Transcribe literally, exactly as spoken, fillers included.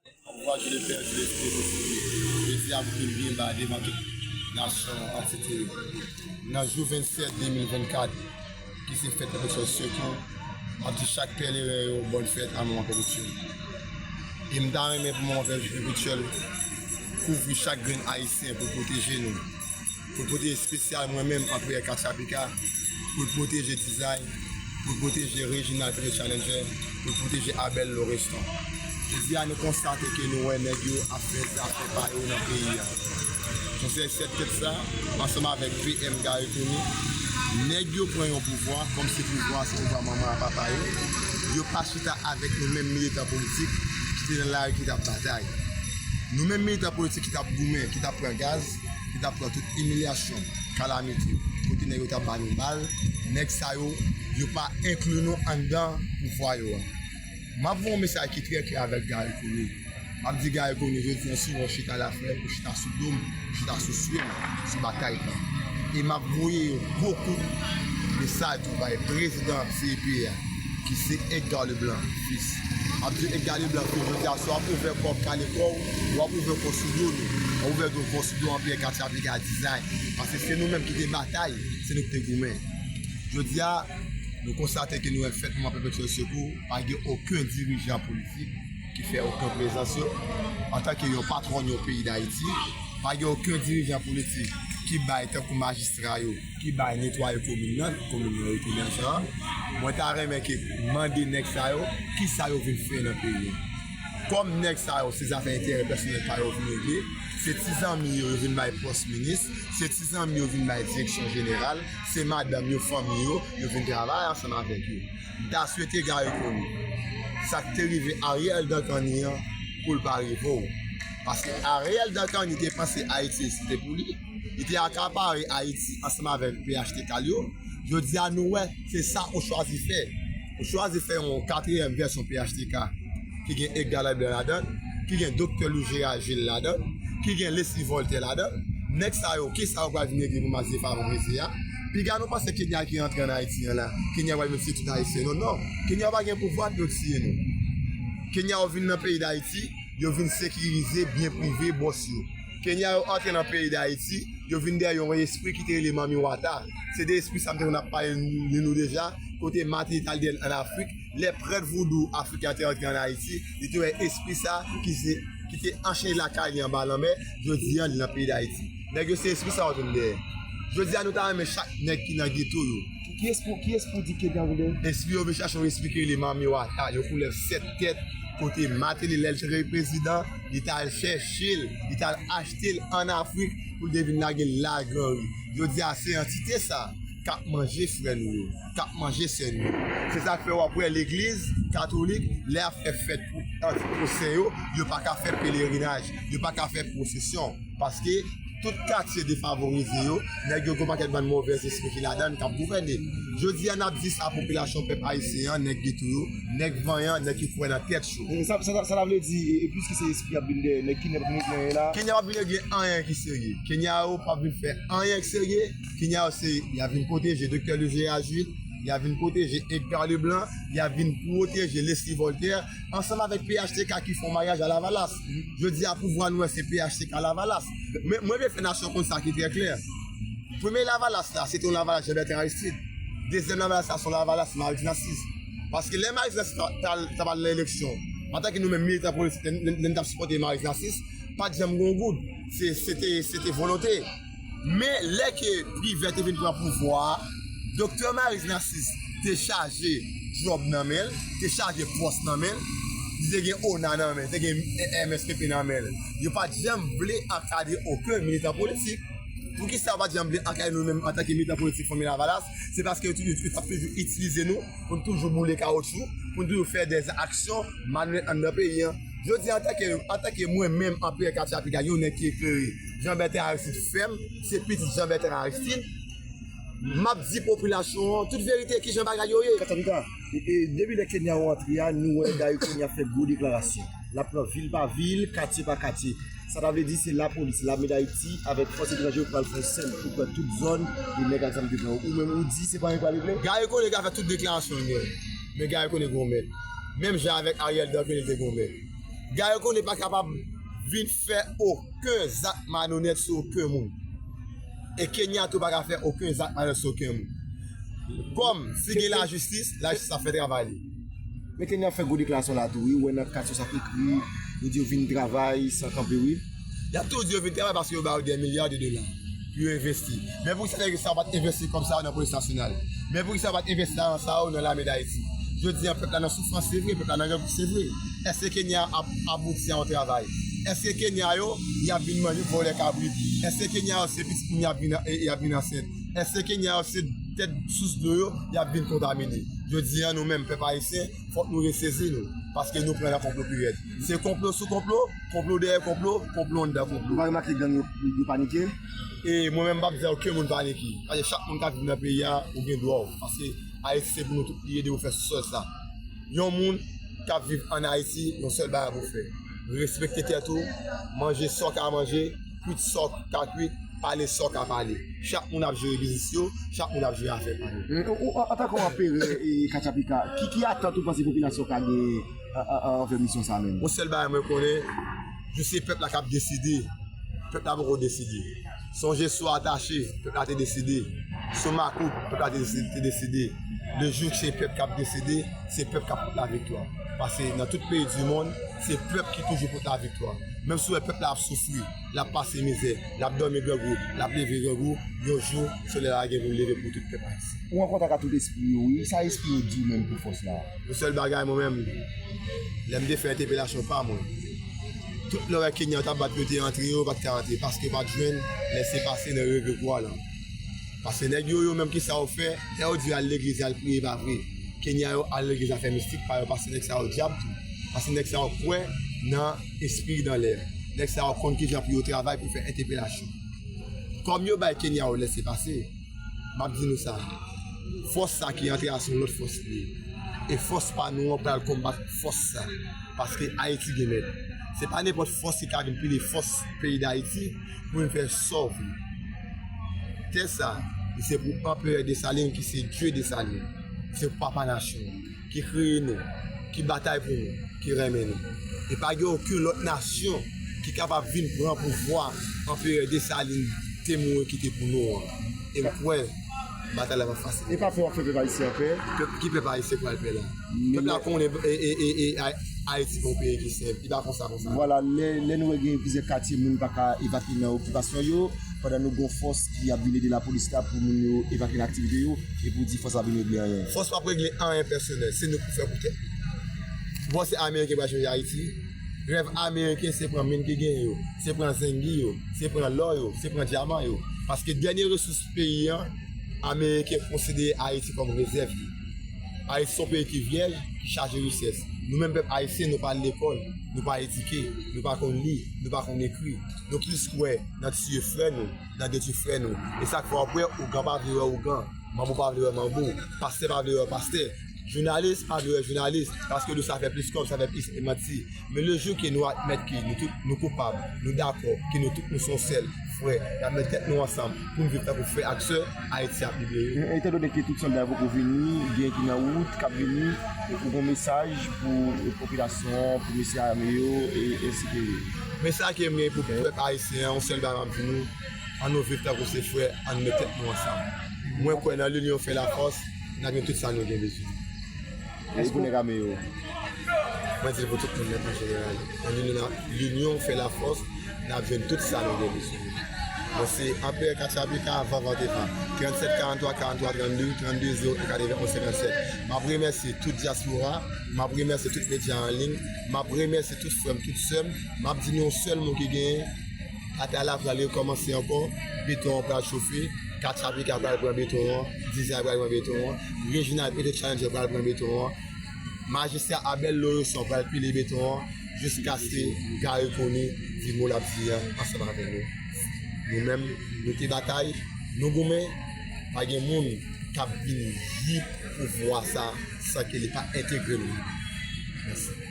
Pouvwa, je le pè, je le espri, je le espri. Jodi a pou vin byen ba devan tout nasyon antite yo. Nan jou vennsèt de mil vennkat, ki se fèt Pèpetyèl Sekou, m ap di chak pèleren yo bòn fèt a Manman Pèpetyèl. E m ta renmen pou Manman Pèpetyèl kouvri chak grenn Ayisyen pou pwoteje nou. Pou l pwoteje espesyal mwen menm, Anperè Katya Pika, pou l pwoteje Dizay, pou l pwoteje Reginald Pete Challenger, pou l pwoteje Abel Lorestan. Jodi a, nou konstate ke nou wè nèg yo ap fè zafè pa yo nan peyi a. Konsèy sèt tèt sa, ansanm avèk P M Garry Conille, nèg yo pran yon pouvwa, kòm si pouvwa a se pouvwa manman a papa yo. Yo pa chita avèk nou menm militan politik ki te nan lari ki t ap batay. Nou menm militan politik ki t ap goumen, ki t ap pran gaz, ki t ap pran tout imilyasyon, kalamite, kote nèg yo t ap ba nou bal, nèg sa yo, yo pa enkli nou anndan pouvwa yo a. M ap voye yon mesaj ki trè klè avèk Garry Conille. M ap di Garry Conille, jodi a, si w chita la frè, ou chita sou do m, ou chita sou sye m, sou batay lan. E m ap voye yon gwo kout mesaj tou bay prezidan C E P a, ki se Edgar Leblanc Fils. M ap di Edgar Leblanc Fils, jodi a, si w ap ouvè kò w, kale kò w, w ap ouvè kò w sou do nou. W ap ouvè kò w sou do Anperè Katya Pika Dizay. Paske se nou menm ki te batay, se nou ki te goumen. Jodi a, nou konstate ke nou wè fèt Manman Pèpetyèl Sekou, pa gen okenn dirijan politik ki fè okenn prezans yo antanke yon patwòn yon peyi Dayiti. Pa gen okenn dirijan politik ki bay tankou majistra yo, ki bay netwaye komin nan, komin nan rete nan jan an. Mwen ta renmen ke mande nèg sa yo, kisa yo vin fè nan peyi an. Kòm nèg sa yo, se zafè enterè pèsonèl pa yo vin regle, se ti zanmi yo, yo vin bay pòs minis, se ti zanmi yo vin bay direksyon jeneral, se madanm yo, fanmi yo, yo vin travay ansanm avèk yo. M ta swete Garry Conille, sa k te rive Ariel Dancanny an, pou l pa rive w. Paske Ariel Dancanny te panse Ayiti se te pou li. Li te akapare Ayiti ansanm avèk P H T K l yo. Jodi a, nou wè, se sa ou chwazi fè. Ou chwazi fè yon katriyèm vèsyon P H T K ki gen Edgar Leblanc ladan l, ki gen Doktè Louis Gérard Gilles ladan l, ki gen Leslie Voltaire ladan l. Nèg sa yo, kisa yo pral vin regle pou mas defavorize a? Piga nou panse Kenya ki antre ann Ayiti an la, Kenya pral vin tiye tout Ayisyen nou? Non. Kenya pa gen pouvwa pou yo tiye nou. Kenya yo vin nan peyi Dayiti, yo vin sekirize byen prive bòs yo. Kenya yo antre nan peyi Dayiti, yo vin dèyè yon espri ki te rele Manmi Wata. Se de espri sa m te konn ap pale li nou deja, kote Martelly t al dèyè l ann Afrik, lè prèt voudou afriken an te antre ann Ayiti, li te wè espri sa ki se, ki te anchene lakay li anba lanmè, jodi a li nan peyi Dayiti. Nèg yo se espri sa yo vin dèyè. Jodi a nou ta renmen chak nèg ki nan geto yo. Ki, ki espri, ki espri w di ke gen anvi dèyè? Espri yo vin chache yon espri ki rele Manmi Wata, yon koulèv sèt tèt, kote Martelly lè l te rele prezidan, li t al chèche l, li t al achte l ann Afrik pou l te vin lage l la Granri. Jodi a se antite sa k ap manje frè nou yo, k ap manje sè nou yo. Se sa k fè w ap wè legliz katolik, lè y ap fè fèt pou anti-pwosen yo, yo pa ka fè pelerinaj, yo pa ka fè pwosesyon. Paske tout katye defavorize yo, nèg yo gen yon pakèt bann movèz espri ki ladan l k ap gouvène. Jodi a, n ap di sa popilasyon pèp ayisyen an, nèg geto yo, nèg vanyan, nèg ki kwè nan tèt yo. E sa, sa, sa ta vle di, e, e piske se espri ap vin dèyè, nèg Kenya p ap vin regle anyen la? Kenya p ap vin regle anyen ki serye. Kenya yo p ap vin fè anyen ki serye. Kenya yo se, y a vin pwoteje Doktè Louis Gérard Gilles, y a vin pwoteje Edgar Leblanc, y a vin pwoteje Leslie Voltaire, ansanm avèk P H T K ki fè yon maryaj a Lavalas. Jodi a, pouvwa nou wè se P H T K Lavalas. Men mwen vle fè nasyon konn sa ki trè klè. Premye Lavalas la, se te yon Lavalas Jean Bertrand Aristide. Dezyèm Lavalas la, se yon Lavalas Marie Narcisse. Paske lè Marie Narcisse ta, ta, ta pral nan eleksyon, antanke nou menm militan politik, lè, lè, lè n t ap sipòte Marie Narcisse, pa t janm gen yon goud. Se, se te, se te volonte. Men lè ke Privè te vin pran pouvwa a, Doktè Marie Narcisse te chaje djòb nan men l, te chaje pòs nan men l, li te gen ona nan men l, te gen M S P P nan men l. Yo pa t janm vle ankadre okenn militan politik. Poukisa yo pa t janm vle ankadre nou menm antanke militan politik Fanmi Lavalas? Se paske yo, yo, yo t ap toujou itilize nou pou n toujou boule kawotchou, pou n toujou fè dèzaksyon malonèt anndan peyi an. Jodi a, antanke, antanke mwen menm, Anperè Katya Pika, yon nèg ki eklere, Jean Bertrand Aristide fè m, se pitit Jean Bertrand Aristide, m ap di popilasyon an tout verite, kijan bagay yo ye. Katya Pika, e, e, depi lè Kenya yo antre a, nou wè Garry Conille ap fè gwo deklarasyon. L ap pran vil pa vil, katye pa katye. Sa ta vle di se lapolis, lame Dayiti avèk fòs etranje yo pral fè yon sèl pou pran tout zòn e nèg ak zam te pran yo. Ou menm ou di se pa anyen k pral regle? Garry Conille ka fè tout deklarasyon l gen, men Garry Conille gon mèt. Menm jan avèk Ariel Dancanny te gon mèt. Garry Conille pa kapab vin fè okenn zak malonèt sou okenn moun. E Kenya tou pa ka fè okenn zak malonèt sou okenn moun. Kòm si gen lajistis, lajistis ap fè travay li. Men Kenya ap fè gwo deklarasyon la tou, wi. Ou wè nan kat yo sa k ekri, yo di yo vin travay san kanpe, wi. Y ap toujou di yo vin travay paske yo ba yo dè milya de dola pou yo envesti. Men poukisa nèg sa yo pa t envesti kòb sa yo nan polis nasyonal? Men poukisa yo pa t envesti lajan sa yo nan lame Dayiti? Jodi a, pèp la nan soufrans, se vre, pèp la nan grangou, se vre. Èske Kenya ap abouti a yon travay? Èske Kenya yo, y ap vin manje vòlè kabrit? Èske Kenya yo, se pitit moun y ap vin, y ap vin ansent? Èske Kenya yo, se tèt sous dlo yo, y ap vin kontamine? Jodi a, nou menm, pèp ayisyen, fòk nou resezi nou, paske nou pran nan konplo pi rèd. Se konplo sou konplo, konplo dèyè konplo, konplo anndan konplo. Ou pa remake gang yo, yo panike? E mwen menm, m p ap di okenn moun panike. Paske chak moun k ap viv nan peyi a, ou gen dwa w. Paske Ayiti se pou nou tout li ye, depi w fè sou sòl sa. Yon moun k ap viv ann Ayiti, yon sèl bagay pou w fè. Respekte tèt ou, manje sa w ka manje, kwit sa w ka kwit, pale sa w ka pale. Chak moun ap jere biznis yo, chak moun ap jere afè pa yo. E, ou, ou, antanke yon anperè, e, Katchapika, ki, ki atant ou panse popilasyon ka gen a, a, a, anvè misyon sa menm? Yon sèl bagay mwen konnen, jis se pèp la k ap deside. Pèp la poko deside. Sonje sou atache, pèp la te deside. Sou makout, pèp la te deside, te deside. Le jou se pèp k ap deside, se pèp k ap pot laviktwa. Paske nan tout peyi di monn, se pèp ki toujou pot laviktwa. Menm si w wè pèp la ap soufri, l ap pase mizè, l ap dòmi grangou, l ap leve grangou, yon jou, solèy la gen pou l leve pou tout pèp ayisyen. Ou an kontak ak tout espri yo, wi. Sa espri yo di w menm pou fòs la? Yon sèl bagay, mwen menm, lè m te fè entèpelasyon pa mwen, tout lè w wè Kenya yo t ap bat pou yo te antre, yo pa t ka antre, paske yo pa t jwenn lèsepase nan Rivyè Gwo a la. Paske nèg yo, yo menm, kisa yo fè? Lè yo di yo al legliz, al priye, pa vre. Kenya yo al legliz, afè mistik pa yo, paske nèg sa yo dyab tou. Paske nèg sa yo kwè nan espri ki nan lè. Nèg sa yo konn kijan pou yo travay pou fè entèpelasyon. Kòm yo bay Kenya yo lèsepase, m ap di nou sa, fòs sa ki antre a se yon lòt fòs li ye. E fòs pa nou an pral konbat fòs sa. Paske Ayiti gen mèt. Se pa nenpòt fòs ki ka vin pile fòs peyi Dayiti pou vin fè sa w vle. Tè sa, li se pou Anperè Desalin ki se Dye Desalin. Se pou papa nasyon an ki kreye nou, ki batay pou nou, ki renmen nou. E pa gen okenn lòt nasyon ki kapab vin pran pouvwa Anperè Desalin te mouri kite pou nou an. E m kwè batay la p ap fasil. E pa pè w ap fè pèp ayisyen an pè? Pèp, ki pèp ayisyen pral pè la? Pèp la konnen, e, e, e, e, Ay-, Ayiti pa yon peyi ki senp. Li pa konsa, konsa. Vwala, lè, lè nou wè gen plizyè katye moun pa ka evakye nan okipasyon yo, pandan nou gon fòs ki ap vin ede lapolis la pou moun yo evakye nan aktivite yo, epi w di fòs la vin regle anyen. Fòs p ap regle anyen pèsonèl, se nou k pou fè pou tèt nou. Ou panse Ameriken pral chanje Ayiti? Rèv Ameriken se pran min ki gen yo, se pran zengi yo, se pran lò yo, se pran dyaman yo. Paske dènye resous peyi an, Ameriken konsidere Ayiti kòm rezèv li. Ayiti se yon peyi ki vyèj, ki chaje richès. Nou menm pèp ayisyen, nou pa al lekòl, nou pa edike, nou pa konn li, nou pa konn ekri. Nou plis kwè nan tiye frè nou, nan detwi frè nou. E sa k fè w ap wè ougan pa vle wè ougan, manbo pa vle wè manbo, pastè pa vle wè pastè, jounalis pa vle wè jounalis, paske nou sa fè plis kòb, sa fè plis manti. Men le jou ke nou admèt ke nou tout nou koupab, nou dakò ke nou tout nou se yon sèl frè, n ap met tèt nou ansanm pou n viv tankou frè ak sè, Ayiti ap libere. E, etandone ke tout sòlda yo poko vini, gen ki nan wout k ap vini, ou gon mesaj pou popilasyon an, pou mesye ame yo, e, etsetera? Mesaj ke m gen pou pèp ayisyen an, yon sèl bagay m ap di nou, ann nou viv tankou se frè, ann met tèt nou ansanm. Mwen kwè nan linyon fè lafòs, n ap gen tout sa nou gen bezwen. E pou nèg ame yo? Mwen di l pou tout moun nèt an jeneral. Nan linyon, linyon fè lafòs, n ap jwenn tout sa nou gen bezwen. Mwen se Anperè Katchapika, Van Van Tevan. Trannsèt karanntwa karanntwa trannde, trannde zewo en katrevenn onz senkannsèt. M ap remèsye tout dyaspora, m ap remèsye tout medya an liy, m ap remèsye tout frè m, tout sè m. M ap di nou yon sèl mo ki genyen, batay la pral rekòmanse ankò, beton an pral chofe, Katchapika pral pran beton an, Dizay pral pran beton an, Reginald Petro Challenger pral pran beton an, Majistra Abel Loroson pral pile beton an jiskaske Garry Conille di mo l ap di an ansanm avè nou. Nou menm, nou te batay, nou goumen, pa gen moun k ap vin jwi pouvwa sa san ke li pa entegre nou. Mèsi.